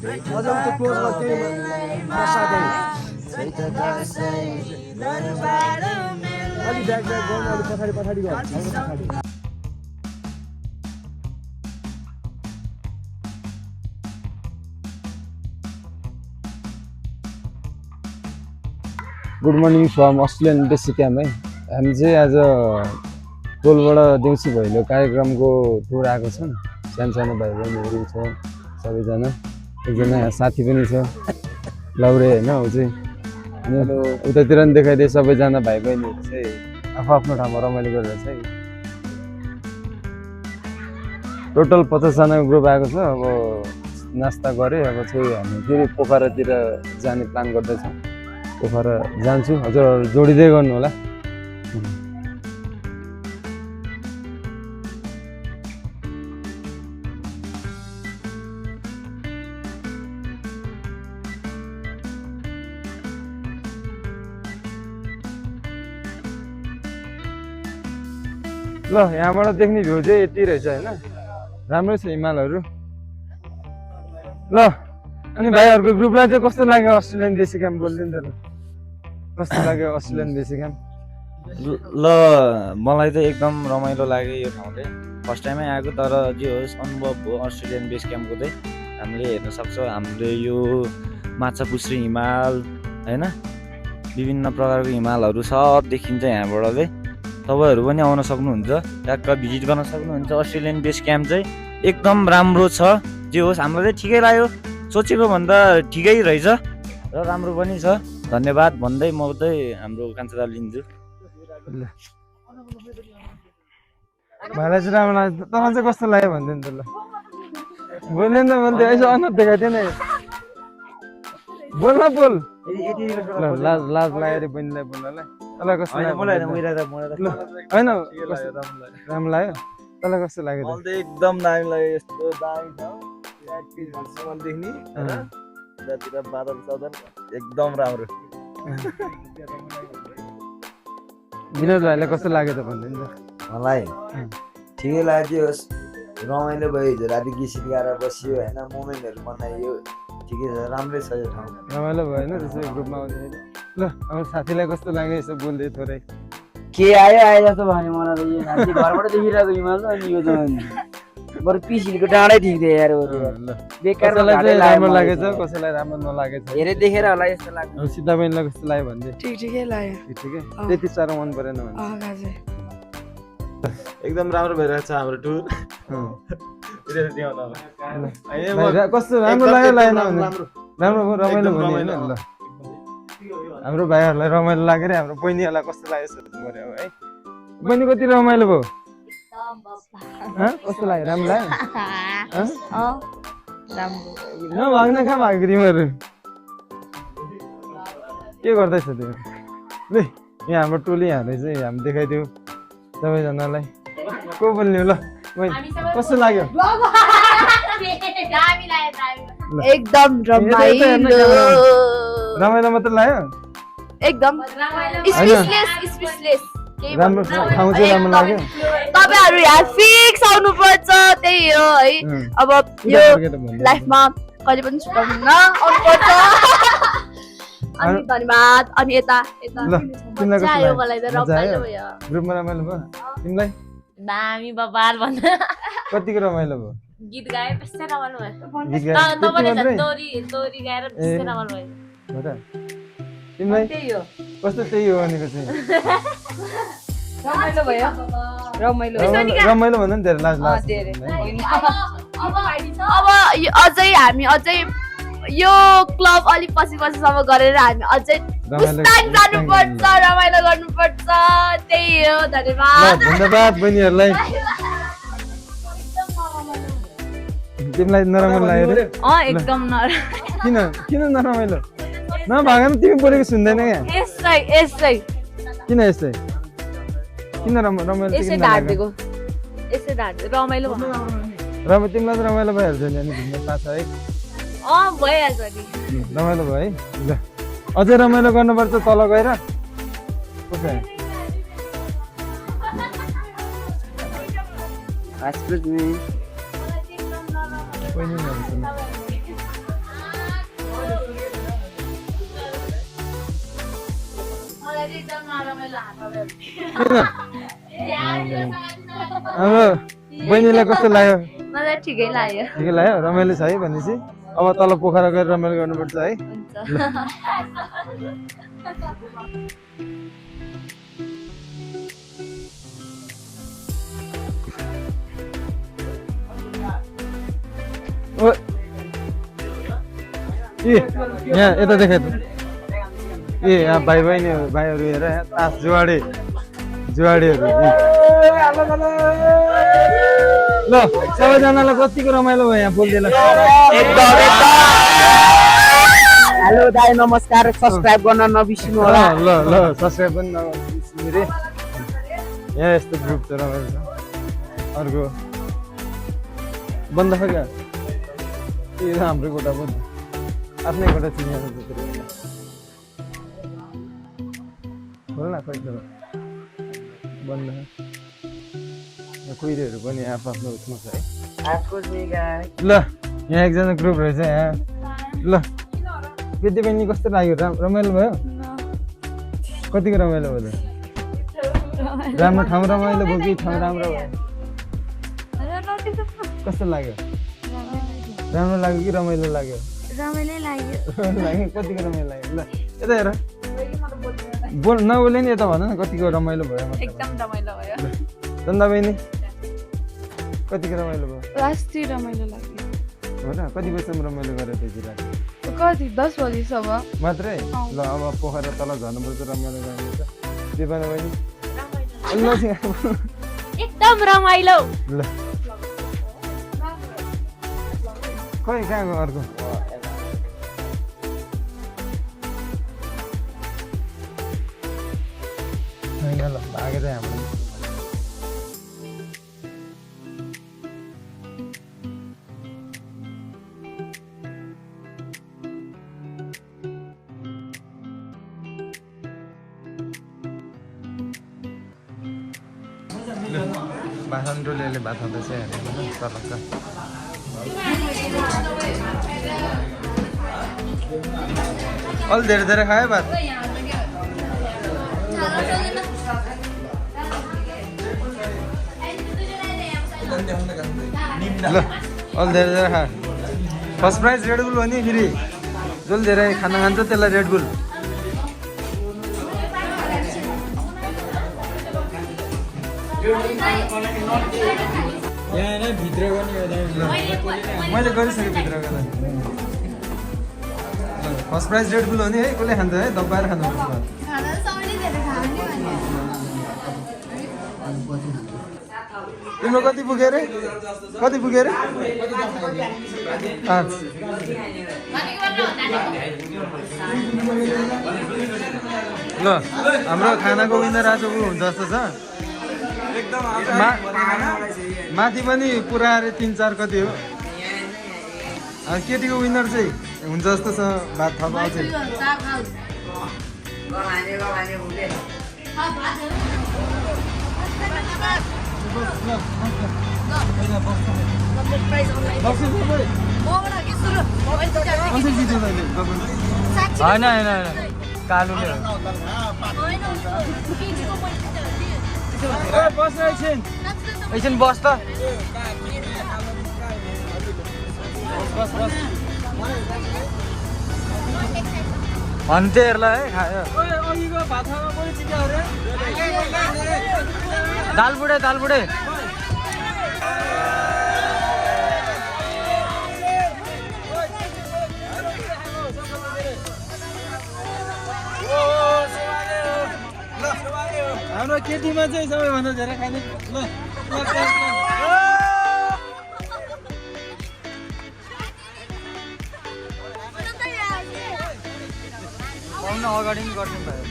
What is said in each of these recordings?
अझै त्यो क्लोजमा केही नसाथै अलि ब्याक गर्नु अलि पछाडि गर्नु good morning from Australian basic camp है। हामी चाहिँ आज टोलबाट देउसी भैलो कार्यक्रमको टुर आएको छौँ। सानो भाइ बहिनीहरू छ सबैजना, एकजना साथी पनि छ लौरे होइन, ऊ चाहिँ उतातिर पनि देखाइदिए। सबैजना भाइ बहिनीहरू चाहिँ आफ्नो ठाउँमा रमाइलो गरेर चाहिँ टोटल 50 जनाको ग्रुप आएको छ। अब नास्ता गरे, अब चाहिँ हामी फेरि पोखरातिर जाने प्लान गर्दैछौँ। पोखरा जान्छु, हजुरहरू जोडिँदै गर्नु होला। ल यहाँबाट देख्ने भ्यू चाहिँ यति रहेछ होइन, राम्रो छ हिमालहरू। ल अनि भाइहरूको ग्रुपलाई चाहिँ कस्तो लाग्यो अस्ट्रेलियन बेसिक क्याम्प? बोल्दैन त, कस्तो लाग्यो अस्ट्रेलियन बेसिक क्याम्प? ल मलाई त एकदम रमाइलो लाग्यो यो ठाउँले। फर्स्ट टाइमै आएको, तर जे होस् अनुभव हो अस्ट्रेलियन बेस क्याम्पको चाहिँ। हामीले हेर्न सक्छौँ हामीले यो माछापुच्छ्रे हिमाल होइन, विभिन्न प्रकारको हिमालहरू सब देखिन्छ यहाँबाट चाहिँ। तपाईँहरू पनि आउन सक्नुहुन्छ, ट्याक्क भिजिट गर्न सक्नुहुन्छ। अस्ट्रेलियन बेस क्याम्प चाहिँ एकदम राम्रो छ। जे होस् हामीलाई चाहिँ ठिकै लाग्यो, सोचेको भन्दा ठिकै रहेछ र राम्रो पनि छ। धन्यवाद भन्दै म चाहिँ हाम्रो कान्छा लिन्छु। भाइलाई चाहिँ राम्रो लाग्यो, तँलाई चाहिँ कस्तो लाग्यो भन्दैन त? ल बोल्दैन त, बोल्थ्यो यसो अनुहार देखाइदियो नि, बोल्न बोल। ल लाज लाग्यो अरे बहिनीलाई बोल्नलाई। तँलाई कस्तो लाग्यो? होइन राम्रो लाग्यो, तँलाई कस्तो लाग्यो? एकदम दामी लाग्यो, यस्तो दामी ठाउँ देख्ने यतातिर बादल सादल एकदम राम्रो। विनोद भाइलाई कस्तो लाग्यो त भनिदिनु त? मलाई ठिकै लाग्यो, रमाइलो भयो। हिजो राति गीत गाएर बसियो होइन, मोमेन्टहरू बनाइयो, ठिकै छ, राम्रै छ यो ठाउँ। रमाइलो भयो होइन त्यसरी ग्रुपमा आउँदाखेरि? ल अब साथीलाई कस्तो लाग्यो यसो बोल्दै थोरै? के आयो जस्तो भन्यो मलाई त। यो मान्छे घरबाट देखिरहेको हिमाल अनि यो त बरु पिसिलको डाँडै ठिक थियो यार। बेकार राम्रो लागेछ, कसैलाई राम्रो नलागेछ हेरे देखेर होला यस्तो लाग्यो। सीता बहिनीलाई कस्तो लाग्यो भन्दै? ठिकै लाग्यो, ठिकै, त्यति साह्रो मन परेन भने? एकदम राम्रो भइरहेको छ हाम्रो टुर। कस्तो राम्रो लाग्यो लागेन भने? राम्रो भयो, रमाइलो भयो होइन? ल हाम्रो भाइहरूलाई रमाइलो लाग्यो अरे, हाम्रो बहिनीहरूलाई कस्तो लाग्यो सोध्नु पर्यो है। बहिनी कति रमाइलो भयो? कस्तो लाग्यो? राम्रो लाग्यो? नभाग्न कहाँ भाग्यो तिमीहरू? के गर्दैछ त्यो? ल यहाँ हाम्रो टोली यहाँले चाहिँ हामी देखाइदियो सबैजनालाई। को बोल्ने हो? ल कस्तो लाग्यो? एकदम रमाइलो, रमाइलो मात्र लाग्यो? एकदम राम्रो ठाउँ चाहिँ राम्रो लाग्यो। तपाईहरु यहाँ फिक्स आउनु पर्छ, त्यही हो है। अब यो लाइफमा कहिले पनि छुटाउनुहुन्न, आउनु पर्छ। अनि धन्यवाद। अनि यता आयो मलाई त रमाइलो भयो। ग्रुपमा रमाइलो भयो तिमीलाई? दामी बबाल भन्न कतिको रमाइलो भयो? गीत गाए त्यसै रमाइलो भयो। गीत गाए तपाईले दोरी गाएर त्यसै रमाइलो भयो। हो त? तिमीलाई त्यही हो, कस्तो? त्यही हो भनेको चाहिँ रमाइलो भयो। रमाइलो रमाइलो भन्दा नि धेरै लाज लाग्छ। अब अझै हामी अझै यो क्लब अलिक पछि-पछिसम्म गरेर हामी अझै पुस्ताङ जानुपर्छ, रमाइलो गर्नुपर्छ। त्यही हो, धन्यवाद। धन्यवाद बहिनीहरूलाई। तिमीलाई नरमाइलो लाग्यो रे? एकदम किन नरमाइलो? नभागन तिमी बोलेको सुन्दैन क्या? यसै किन यस्तै? किन रमाइलो? यसै ढाड्दिएको, यसै ढाड्दिएको रमाइलो भयो। तिमीलाई त रमाइलो भइहाल्छ नि, अनि घुम्न पाछ है? भइहाल्छ नि, रमाइलो भयो है। ल अझै रमाइलो गर्नुपर्छ तल गएर। कसै अब बहिनीलाई कस्तो लाग्यो मलाई ठिकै लाग्यो ठिकै लाग्यो रमाइलो छ है भनेपछि अब तल पोखरा गएर रमाइलो गर्नुपर्छ है ओ यहाँ यता देखाइ त यहाँ भाइ भाइहरू हेर यहाँ तास जुवाडीहरू ल सबैजनालाई कतिको रमाइलो भयो यहाँ बोल्दैला हेलो दाइ नमस्कार सब्स्क्राइब गर्न नबिर्सिनु होला ल सब्स्क्राइब पनि नबिर्सिनु रे यहाँ यस्तो ग्रुप छ रमाइलो छ अर्को बन्द छ क्या यो हाम्रो कोठा बन्द आफ्नै कोठा चिनिएको खोल न खोइ बन्द कुहिरेहरू पनि आफ्नो उसमा छ है ल यहाँ एकजना ग्रुप रहेछ यहाँ ल विद्या बहिनी कस्तो लाग्यो रमाइलो भयो कतिको रमाइलो भयो राम्रो ठाउँ रमाइलो भयो कि ठाउँ राम्रो भयो कस्तो लाग्यो राम्रो लाग्यो कि रमाइलो लाग्यो रमाइलो लाग्यो कतिको रमाइलो लाग्यो ल यता हेर बोल नबोले नि यता भन न कतिको रमाइलो भयो एकदम रमाइलो भयो चन्दा बहिनी कतिको रमाइलो भयो राष्ट्रिय रमाइलो लाग्यो हो र कति बजीसम्म रमाइलो गरेर त्यति राति कति 10 बजीसम्म मात्रै ल अब पोखरा तल झर्नुपर्छ रमाइलो गर्नुपर्छ दिपाना बहिनी एकदम रमाइलो ल खोइ कहाँ गयो अर्को छैन ल भागेर हाम्रो भाषण डोलीले भात खाँदैछ तल छ अलि धेरै धेरै खायो भात ल अलि धेरै धेरै खा फर्स्ट प्राइज रेडबुल हो नि फेरि जसले धेरै खाना खान्छ त्यसलाई रेडबुल यहाँ नै भित्र गर्ने मैले गरिसकेँ भित्र गर्दा फर्स्ट प्राइज रेडबुल हो नि है कसले खान्छ है दबाएर खानुपर्छ तिम्रो कति पुग्यो अरे कति पुग्यो अरे 5 ल हाम्रो खानाको विनर आज ऊ हुन्छ जस्तो छ माथि पनि पुरा अरे 3-4 कति हो केटीको विनर चाहिँ हुन्छ जस्तो छ भात थप आउँछ होइन कालुले बस एकछिन बस त भन्थे हेर्ला है खायो दालबुडे हाम्रो केटीमा चाहिँ सबैभन्दा धेरै खाने ल पाउन अगाडि पनि गर्नु भयो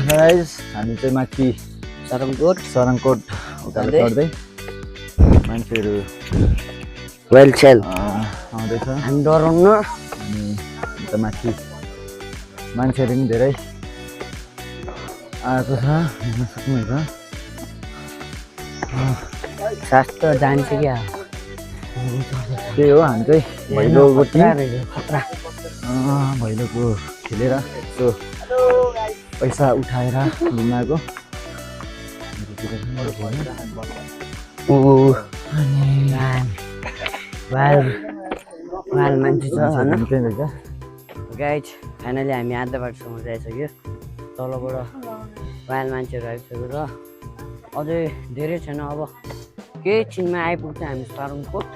गाइस हामी चाहिँ माथि सरङकोट उकालो चढ्दै मान्छेहरू वेल सेल आउँदैछ हामी डराउनु अनि उता माथि मान्छेहरू पनि धेरै आएको छ हेर्न सक्नुहुन्छ सास त जान्छ क्या त्यही हो हामी चाहिँ भैलो गोटी भैलोको खेलेर यसो पैसा उठाएर घुम्न आएको वाल मान्छे छ होइन त्यही रहेछ गाइज फाइनली हामी आधा बाटोसम्म गइसक्यो तलबाट वाल मान्छेहरू आइसक्यो र अझै धेरै छैन अब केही छिनमा आइपुग्छ हामी सारुङकोट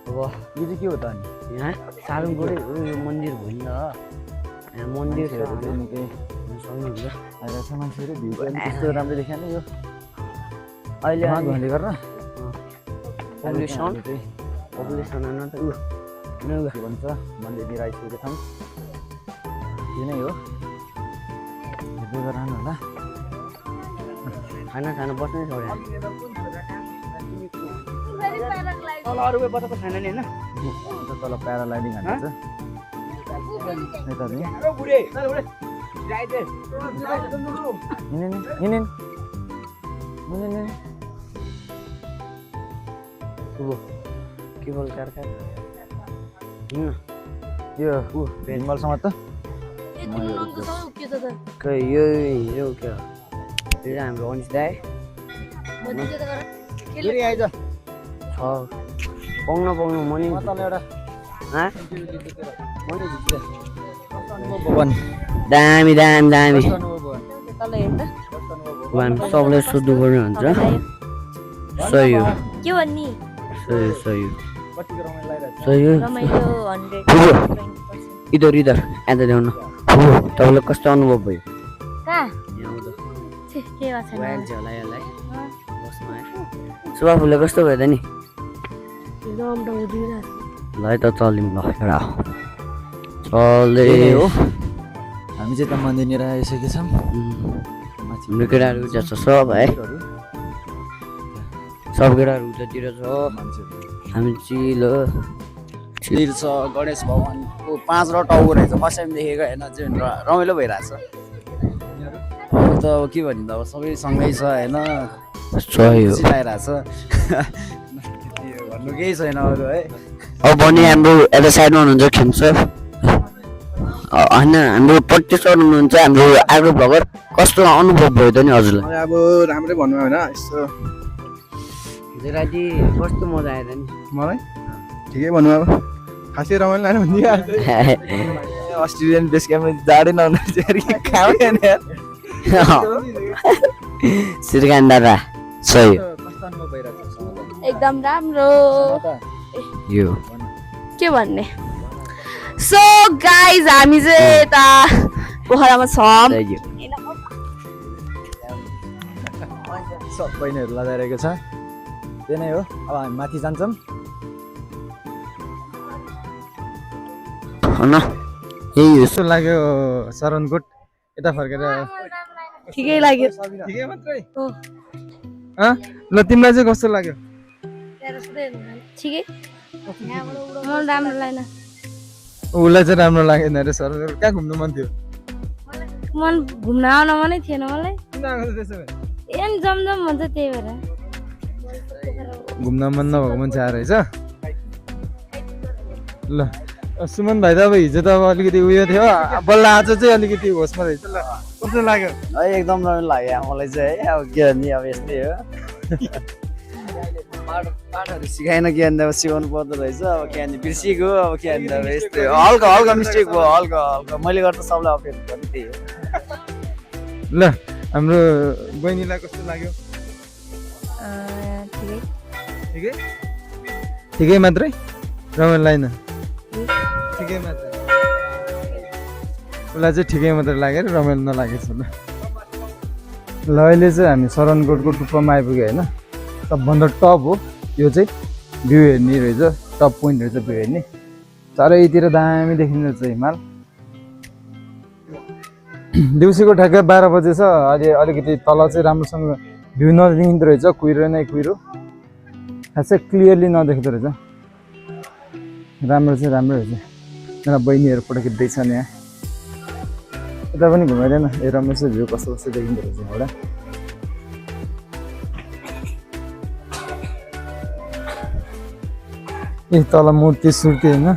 अब यो चाहिँ के हो त अनि यहाँ सारुङकोटै हो यो मन्दिर भयो नि त यहाँ मन्दिर छ निकै सक्नुहुन्छ आइरहेको छ मान्छेहरू भ्यू पनि त्यस्तो राम्रो देखिएन यो अहिले धुवाले गरेर पपुलेसन पपुलेसन होइन त ऊ के भन्छ मन्दिर आइसकेको ठाउँ यो नै हो हेर्दै गराउनु होला खाना खानु बस्नै छ तल अरू कोही बसेको छैन नि होइन तल प्यारालाइडिङ हान्छ यता नि के बोल कारका यो हिमलसँग त खै यो हिजो क्या हिजो हाम्रो अनिस दाइ आइज छ पाउनु पाउनु मनी तल एउटा दामी दामी दामी तल हेर्दा हामी सबले सोध्नु पर्ने हुन्छ सही हो के भन्ने सही हो सही हो रमाइलो 100 इधर इधर यता ल्याउनु तपाईँलाई कस्तो अनुभव भयो कहाँ यहाँ आउँदा छे के भएको छैन भइहाल्छ होला यसलाई बस्नु आयो सुभा फुलले कस्तो भयो त नि रमरम उडिरहेको ल है त चल्यौँ ल एउटा चल्दै हो हामी चाहिँ त मन्दिरनिर आइसकेका छौँ हाम्रो केटाहरू उता छ सब है सब केटाहरू उतातिर छ हामी चिल हो मन्दिर छ गणेश भगवानको 5 र टाउको रहेछ फर्स्ट टाइम देखेको होइन जुन रमाइलो भइरहेछ अब त अब के भन्नु त अब सबै सँगै छ होइन सही हो चिलाइरहेछ भन्नु केही छैन अरू है अब भने हाम्रो यता साइडमा हुनुहुन्छ खेम सर होइन हाम्रो पट्टी सर हुनुहुन्छ हाम्रो एग्रो ब्लगर कस्तो अनुभव भयो त नि हजुरलाई मलाई अब राम्रै भन्नु होइन यस्तो हिजो राति कस्तो मजा आयो त नि मलाई ठिकै भन्नु अब खासै रमाइलो लागेन भनिदिइहाल्छु अस्ट्रेलियन बेस क्याम्पमा जाडै नहुनु खाएन श्रीकान्त दादा सही हो कस्तो अनुभव भइरहेको एकदम राम्रो यो के भन्ने सो गाइज हामी चाहिँ यता पोखरामा छौँ सही हो सब बहिनीहरू लगाइरहेको छ त्यही नै हो अब हामी माथि जान्छौँ होइन यही हो कस्तो लाग्यो शरणकोट यता फर्केर ठिकै लाग्यो ठिकै मात्रै हो। ल तिमीलाई चाहिँ कस्तो लाग्यो ठिकै मलाई राम्रो लागेन उसलाई चाहिँ राम्रो लागेन अरे शरणकोट कहाँ घुम्नु मन थियो मन घुम्न आउन मनै थिएन मलाई किन आएको थियो त्यसो भए एन जमजम भन्छ त्यही भएर घुम्न मन नभएको मान्छे आएर रहेछ ल सुमन भाइ त अब हिजो त अब अलिकति उयो थियो बल्ल आज चाहिँ अलिकति होसमा रहेछ ल कस्तो लाग्यो है एकदम रमाइलो लाग्यो मलाई चाहिँ है अब के भन्ने अब यस्तै हो पाठहरू सिकाएन के भन्दा अब सिकाउनु पर्दो रहेछ अब के भन्ने बिर्सिएको अब के भन्दा अब यस्तै हो हल्का हल्का मिस्टेक भयो हल्का हल्का मैले गर्दा सबलाई अफेयर गर्ने त्यही हो ल हाम्रो बहिनीलाई कस्तो लाग्यो ठिकै ठिकै ठिकै मात्रै रमाइलो लागेन ठिकै मात्रै उसलाई चाहिँ ठिकै मात्रै लाग्यो रमाइलो नलागेको छ ल अहिले चाहिँ हामी शरणकोटको टुप्पोमा आइपुग्यो होइन सबभन्दा टप हो यो चाहिँ भ्यू हेर्ने रहेछ टप पोइन्ट रहेछ भ्यू हेर्ने चारैतिर दामी देखिने रहेछ हिमाल दिउँसीको ठ्याक्कै 12 बजे छ अहिले अलिकति तल चाहिँ राम्रोसँग भ्यू नदेखिँदो रहेछ कुहिरो नै कुहिरो खासै क्लियरली नदेख्दो रहेछ राम्रो चाहिँ राम्रो रहेछ मेरा बहिनीहरू फोटो खिच्दैछन् यहाँ यता पनि घुमाइरहेन ए रमेश भ्यू कस्तो कस्तो देखिँदो रहेछ एउटा ए तल मूर्ति सुर्ति होइन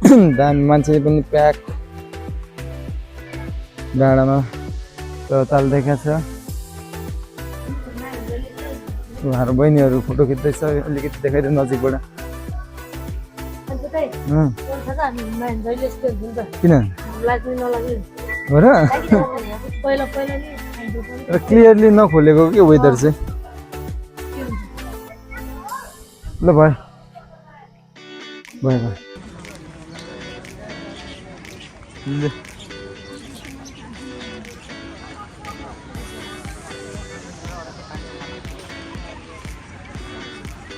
दामी मान्छे पनि प्याक डाँडामा ताल देखाएको छ उहाँहरू बहिनीहरू फोटो खिच्दैछ अलिकति देखाइदियो नजिकबाट किन हो र क्लियरली नखोलेको के वेदर चाहिँ ल भयो भयो भयो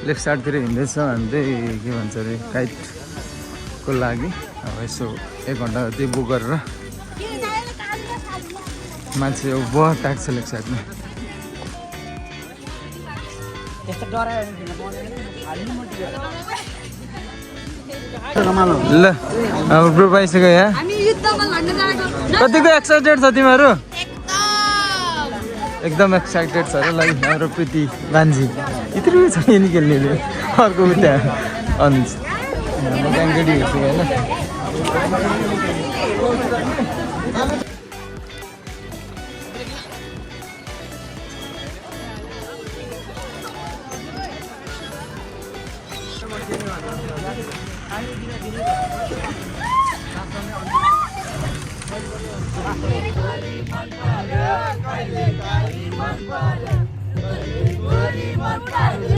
लेफ्ट साइडतिर हिँड्दैछ हामी चाहिँ के भन्छ अरे काइटको लागि अब यसो 1 घन्टा जति बुक गरेर मान्छे बहुत टाक्छ लेफ्ट साइडमा ल अब ग्रुप आइसक्यो यहाँ कतिको एक्साइटेड छ तिमीहरू एकदम एक्साइटेड छ र लाइक हाम्रो प्रीति बान्जी यत्रो छ नि खेल्नेले अर्को त्यहाँ अन्त ब्याङ्केटी हेर्छु होइन Mari,